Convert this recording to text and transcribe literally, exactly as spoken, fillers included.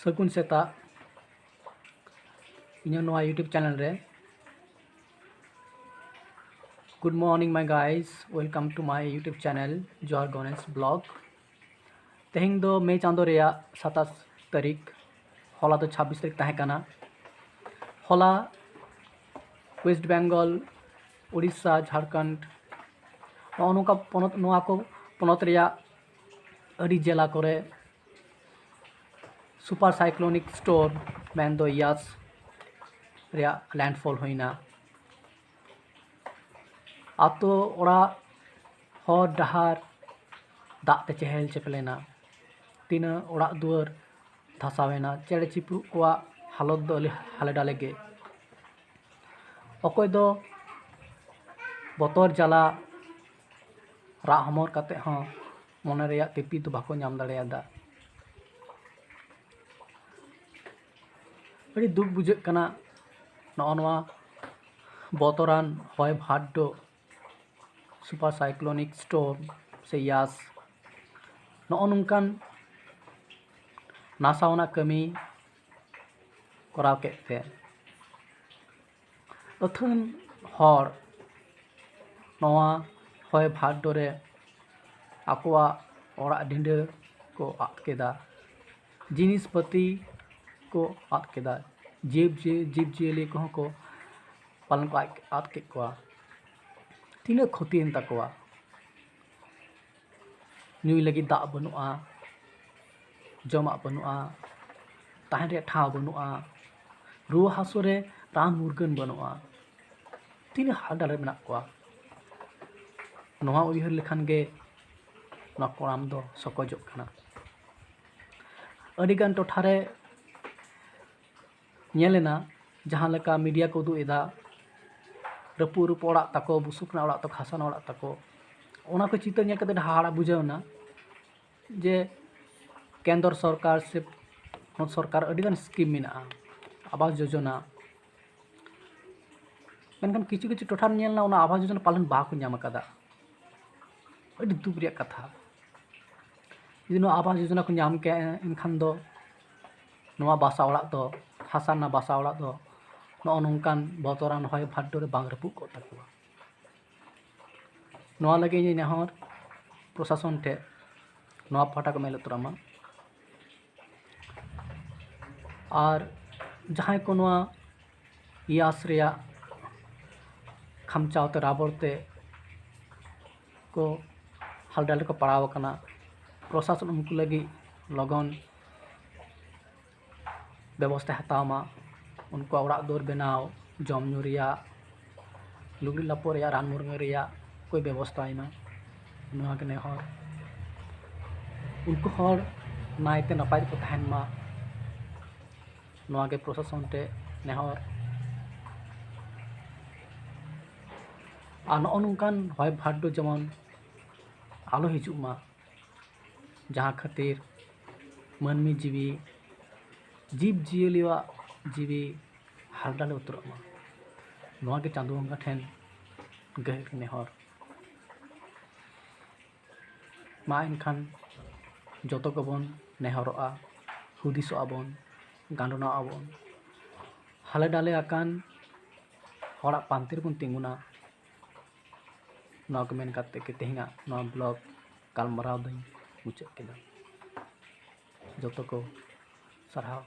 ᱥᱟᱹᱜᱩᱱ ᱥᱮᱛᱟᱜ ᱤᱧᱟᱹᱜ ᱱᱚᱣᱟ YouTube channel ᱨᱮ᱾ Good morning my guys, welcome to my YouTube channel Johar Ganesh Vlog. ᱛᱮᱦᱮᱧ ᱫᱚ ᱢᱮ ᱪᱟᱸᱫᱳ ᱨᱮᱭᱟᱜ ᱥᱟᱛᱟᱥ ᱛᱟᱹᱨᱤᱠᱷ, ᱦᱚᱞᱟ ᱫᱚ ᱪᱷᱟᱵᱵᱤᱥ ᱛᱟᱹᱨᱤᱠᱷ ᱛᱟᱦᱮᱸ ᱠᱟᱱᱟ᱾ ᱦᱚᱞᱟ ᱳᱭᱮᱥᱴ ᱵᱮᱝᱜᱚᱞ, ᱩᱲᱤᱥᱥᱟ, ᱡᱷᱟᱲᱠᱷᱚᱸᱰ, ᱱᱚᱜᱼᱚ ᱱᱚᱝᱠᱟ ᱯᱚᱱᱚᱛ, ᱱᱚᱣᱟ ᱠᱚ ᱯᱚᱱᱚᱛ ᱨᱮᱭᱟᱜ ᱟᱹᱰᱤ ᱡᱮᱞᱟ ᱠᱚᱨᱮ ᱥᱩᱯᱟᱨ ᱥᱟᱭᱠᱞᱳᱱᱤᱠ ᱥᱴᱚᱨᱢ ᱢᱮᱱᱫᱚ ᱭᱟᱥ ᱨᱮᱭᱟᱜ ᱞᱮᱱᱰᱯᱷᱚᱞ ᱦᱩᱭᱱᱟ᱾ ᱟᱛᱳ ᱚᱲᱟᱜ, ᱦᱚᱨ ᱰᱟᱦᱟᱨ ᱫᱟᱜ ᱛᱮ ᱪᱮᱦᱮᱞ ᱪᱮᱯᱮᱞᱮᱱᱟ᱾ ᱛᱤᱱᱟᱹᱜ ᱚᱲᱟᱜ ᱫᱩᱣᱟᱹᱨ ᱫᱷᱟᱥᱟᱣᱮᱱᱟ᱾ ᱪᱮᱬᱮ ᱪᱤᱯᱨᱩᱫ ᱠᱚᱣᱟᱜ ᱦᱟᱞᱚᱛ ᱫᱚ ᱟᱹᱰᱤ ᱦᱟᱞᱮ ᱰᱟᱞᱮ ᱜᱮ᱾ ᱚᱠᱚᱭ ᱫᱚ ᱵᱚᱛᱚᱨ ᱡᱟᱞᱟ ᱨᱟᱜ ᱦᱚᱢᱚᱨ ᱠᱟᱛᱮ ᱦᱚᱸ ᱢᱚᱱᱮ ᱨᱮᱭᱟᱜ ᱛᱤᱨᱯᱤᱛ ᱫᱚ ᱵᱟᱠᱚ ᱧᱟᱢ ᱫᱟᱲᱮᱭᱟᱫᱟ᱾ ᱟᱹᱰᱤ ᱫᱩᱠ ᱵᱩᱡᱷᱟᱹᱜ ᱠᱟᱱᱟ᱾ ᱱᱚᱜᱼᱚ ᱱᱚᱣᱟ ᱵᱚᱛᱚᱨᱟᱱ ᱦᱚᱭ ᱵᱷᱟᱨᱰᱳ, ᱥᱩᱯᱟᱨ ᱥᱟᱭᱠᱞᱳᱱᱤᱠ ᱥᱴᱚᱨᱢ ᱥᱮ ᱭᱟᱥ, ᱱᱚᱜᱼᱚ ᱱᱚᱝᱠᱟᱱ ᱱᱟᱥᱟᱣ ᱟᱱᱟᱜ ᱠᱟᱹᱢᱤ ᱠᱚᱨᱟᱣ ᱠᱮᱫ ᱛᱮ ᱟᱹᱛᱷᱟᱹᱱ ᱦᱚᱲ ᱱᱚᱣᱟ ᱦᱚᱭ ᱵᱷᱟᱨᱰᱳ ᱨᱮ ᱟᱠᱚᱣᱟᱜ ᱚᱲᱟᱜ ᱰᱤᱸᱰᱟᱹ ᱠᱚ ᱟᱫ ᱠᱮᱫᱟ, ᱡᱤᱱᱤᱥ ᱯᱟᱹᱛᱤ ᱠᱚ ᱟᱫ ᱠᱮᱫᱟ, ᱡᱤᱵᱽ ᱡᱤᱭᱟᱹ-, ᱡᱤᱵᱽ ᱡᱤᱭᱟᱹᱞᱤ ᱠᱚᱦᱚᱸ ᱠᱚ ᱯᱟᱞᱚᱱ ᱠᱚ ᱟᱫ, ᱟᱫ ᱠᱮᱫ ᱠᱚᱣᱟ᱾ ᱛᱤᱱᱟᱹᱜ ᱠᱷᱚᱛᱤᱭᱮᱱ ᱛᱟᱠᱚᱣᱟ᱾ ᱧᱩᱭ ᱞᱟᱹᱜᱤᱫ ᱫᱟᱜ ᱵᱟᱹᱱᱩᱜᱼᱟ, ᱡᱚᱢᱟᱜ ᱵᱟᱹᱱᱩᱜᱼᱟ, ᱛᱟᱦᱮᱱ ᱨᱮᱭᱟᱜ ᱴᱷᱟᱶ ᱵᱟᱹᱱᱩᱜᱼᱟ, ᱨᱩᱣᱟᱹ ᱦᱟᱹᱥᱩ ᱨᱮ ᱨᱟᱱ ᱢᱩᱨᱜᱟᱹᱱ ᱵᱟᱹᱱᱩᱜᱼᱟ᱾ ᱛᱤᱱᱟᱹᱜ ᱦᱟᱞ ᱰᱟᱞ ᱨᱮ ᱢᱮᱱᱟᱜ ᱠᱚᱣᱟ᱾ ᱱᱚᱣᱟ ᱩᱭᱦᱟᱹᱨ ᱞᱮᱠᱷᱟᱱ ᱜᱮ ᱱᱚᱣᱟ ᱠᱚᱲᱟᱢ ᱫᱚ ᱥᱚᱠᱚᱡᱚᱜ ᱠᱟᱱᱟ᱾ ᱟᱹᱰᱤᱜᱟᱱ ᱴᱚᱴᱷᱟ ᱨᱮ ᱧᱮᱞ ᱮᱱᱟ, ᱡᱟᱦᱟᱸ ᱞᱮᱠᱟ ᱢᱤᱰᱤᱭᱟ ᱠᱚ ᱩᱫᱩᱜ ᱮᱫᱟ, ᱨᱟᱹᱯᱩᱫ ᱨᱟᱹᱯᱩᱫ ᱚᱲᱟᱜ ᱛᱟᱠᱚ, ᱵᱩᱥᱩᱵ ᱨᱮᱱᱟᱜ ᱚᱲᱟᱜ ᱛᱟᱠᱚ, ᱠᱷᱟᱥᱟᱱ ᱚᱲᱟᱜ ᱛᱟᱠᱚ, ᱚᱱᱟ ᱠᱚ ᱪᱤᱛᱟᱹᱨ ᱧᱮᱞ ᱠᱟᱛᱮ ᱟᱹᱰᱤ ᱦᱟᱦᱟᱲᱟ ᱵᱩᱡᱷᱟᱹᱣ ᱮᱱᱟ ᱡᱮ ᱠᱮᱱᱫᱨᱚ ᱥᱚᱨᱠᱟᱨ ᱥᱮ ᱯᱚᱱᱚᱛ ᱥᱚᱨᱠᱟᱨ ᱟᱹᱰᱤᱜᱟᱱ ᱥᱠᱤᱢ ᱢᱮᱱᱟᱜᱼᱟ, ᱟᱵᱟᱥ ᱡᱳᱡᱚᱱᱟ, ᱢᱮᱱᱠᱷᱟᱱ ᱠᱤᱪᱷᱩ ᱠᱤᱪᱷᱩ ᱴᱚᱴᱷᱟ ᱨᱮ ᱧᱮᱞ ᱮᱱᱟ ᱚᱱᱟ ᱟᱵᱟᱥ ᱡᱳᱡᱚᱱᱟ ᱯᱟᱞᱚᱱ ᱵᱟᱠᱚ ᱧᱟᱢ ᱟᱠᱟᱫᱟ᱾ ᱟᱹᱰᱤ ᱫᱩᱠ ᱨᱮᱭᱟᱜ ᱠᱟᱛᱷᱟ᱾ ᱡᱩᱫᱤ ᱱᱚᱣᱟ ᱟᱵᱟᱥ ᱡᱳᱡᱚᱱᱟ ᱠᱚ ᱧᱟᱢ ᱠᱮᱭᱟ, ᱮᱱᱠᱷᱟᱱ ᱫᱚ ᱱᱚᱣᱟ ᱵᱟᱥᱟ ᱚᱲᱟᱜ ᱫᱚ, ᱦᱟᱥᱟ ᱨᱮᱱᱟᱜ ᱵᱟᱥᱟ ᱚᱲᱟᱜ ᱫᱚ ᱱᱚᱜᱼᱚ ᱱᱚᱝᱠᱟᱱ ᱵᱚᱛᱚᱨᱟᱱ ᱦᱚᱭ ᱵᱷᱟᱨᱰᱩ ᱨᱮ ᱵᱟᱝ ᱨᱟᱹᱯᱩᱫ ᱠᱚᱜ ᱛᱟᱠᱚᱣᱟ᱾ ᱱᱚᱣᱟ ᱞᱟᱹᱜᱤᱫ ᱤᱧ ᱱᱮᱦᱚᱨ ᱯᱨᱚᱥᱟᱥᱚᱱ ᱴᱷᱮᱱ, ᱱᱚᱣᱟ ᱯᱟᱦᱴᱟ ᱠᱚ ᱢᱮᱫ ᱞᱩᱛᱩᱨᱟᱜ ᱢᱟ᱾ ᱟᱨ ᱡᱟᱦᱟᱸᱭ ᱠᱚ ᱱᱚᱣᱟ ᱭᱟᱥ ᱨᱮᱭᱟᱜ ᱠᱷᱟᱢᱪᱟᱣ ᱛᱮ, ᱨᱟᱵᱚᱲ ᱛᱮ ᱠᱚ ᱦᱟᱞᱰᱟᱞ ᱨᱮᱠᱚ ᱯᱟᱲᱟᱣ ᱟᱠᱟᱱᱟ, ᱯᱨᱚᱥᱟᱥᱚᱱ ᱩᱱᱠᱩ ᱞᱟᱹᱜᱤᱫ ᱞᱚᱜᱚᱱ ᱵᱮᱵᱚᱥᱛᱷᱟᱭ ᱦᱟᱛᱟᱣ ᱢᱟ᱾ ᱩᱱᱠᱩᱣᱟᱜ ᱚᱲᱟᱜ ᱫᱩᱣᱟᱹᱨ ᱵᱮᱱᱟᱣ, ᱡᱚᱢ ᱧᱩ ᱨᱮᱭᱟᱜ, ᱞᱩᱜᱽᱲᱤ ᱞᱟᱯᱚ ᱨᱮᱭᱟᱜ, ᱨᱟᱱ ᱢᱩᱨᱜᱟᱹᱱ ᱨᱮᱭᱟᱜ ᱠᱚᱭ ᱵᱮᱵᱚᱥᱛᱷᱟᱭ ᱢᱟ, ᱱᱚᱣᱟ ᱜᱮ ᱱᱮᱦᱚᱨ᱾ ᱩᱱᱠᱩ ᱦᱚᱲ ᱱᱟᱭᱛᱮ ᱱᱟᱯᱟᱭ ᱛᱮᱠᱚ ᱛᱟᱦᱮᱱ ᱢᱟ, ᱱᱚᱣᱟ ᱜᱮ ᱯᱨᱚᱥᱟᱥᱚᱱ ᱴᱷᱮᱱ ᱱᱮᱦᱚᱨ᱾ ᱟᱨ ᱱᱚᱜᱼᱚ ᱱᱚᱝᱠᱟᱱ ᱦᱚᱭ ᱵᱷᱟᱨᱰᱩ ᱡᱮᱢᱚᱱ ᱟᱞᱚ ᱦᱤᱡᱩᱜ ᱢᱟ, ᱡᱟᱦᱟᱸ ᱠᱷᱟᱹᱛᱤᱨ ᱢᱟᱹᱱᱢᱤ ᱡᱤᱣᱤ, ᱡᱤᱵᱽ ᱡᱤᱭᱟᱹᱞᱤᱭᱟᱜ ᱡᱤᱣᱤ ᱦᱟᱞᱰᱟᱞᱮ ᱩᱛᱟᱹᱨᱚᱜ ᱢᱟ, ᱱᱚᱣᱟ ᱜᱮ ᱪᱟᱸᱫᱳ ᱵᱚᱸᱜᱟ ᱴᱷᱮᱱ ᱜᱟᱹᱦᱤᱨ ᱱᱮᱦᱚᱨ᱾ ᱢᱟ ᱮᱱᱠᱷᱟᱱ ᱡᱚᱛᱚ ᱠᱚᱵᱚᱱ ᱱᱮᱦᱚᱨᱚᱜᱼᱟ, ᱦᱩᱫᱤᱥᱚᱜᱼᱟ ᱵᱚᱱ, ᱜᱟᱸᱰᱚᱱᱟᱜᱼᱟ ᱵᱚᱱ, ᱦᱟᱞᱮ ᱰᱟᱞᱮ ᱟᱠᱟᱱ ᱦᱚᱲᱟᱜ ᱯᱟᱱᱛᱮ ᱨᱮᱵᱚᱱ ᱛᱤᱸᱜᱩᱱᱟ᱾ ᱱᱚᱣᱟ ᱠᱚ ᱢᱮᱱ ᱠᱟᱛᱮ ᱜᱮ ᱛᱮᱦᱮᱧᱟᱜ ᱱᱚᱣᱟ ᱵᱞᱚᱜ ᱜᱟᱞᱢᱟᱨᱟᱣ ᱫᱚᱧ ᱢᱩᱪᱟᱹᱫ ᱠᱮᱫᱟ᱾ ᱡᱚᱛᱚ ᱠᱚ ᱥᱟᱨᱦᱟᱣ᱾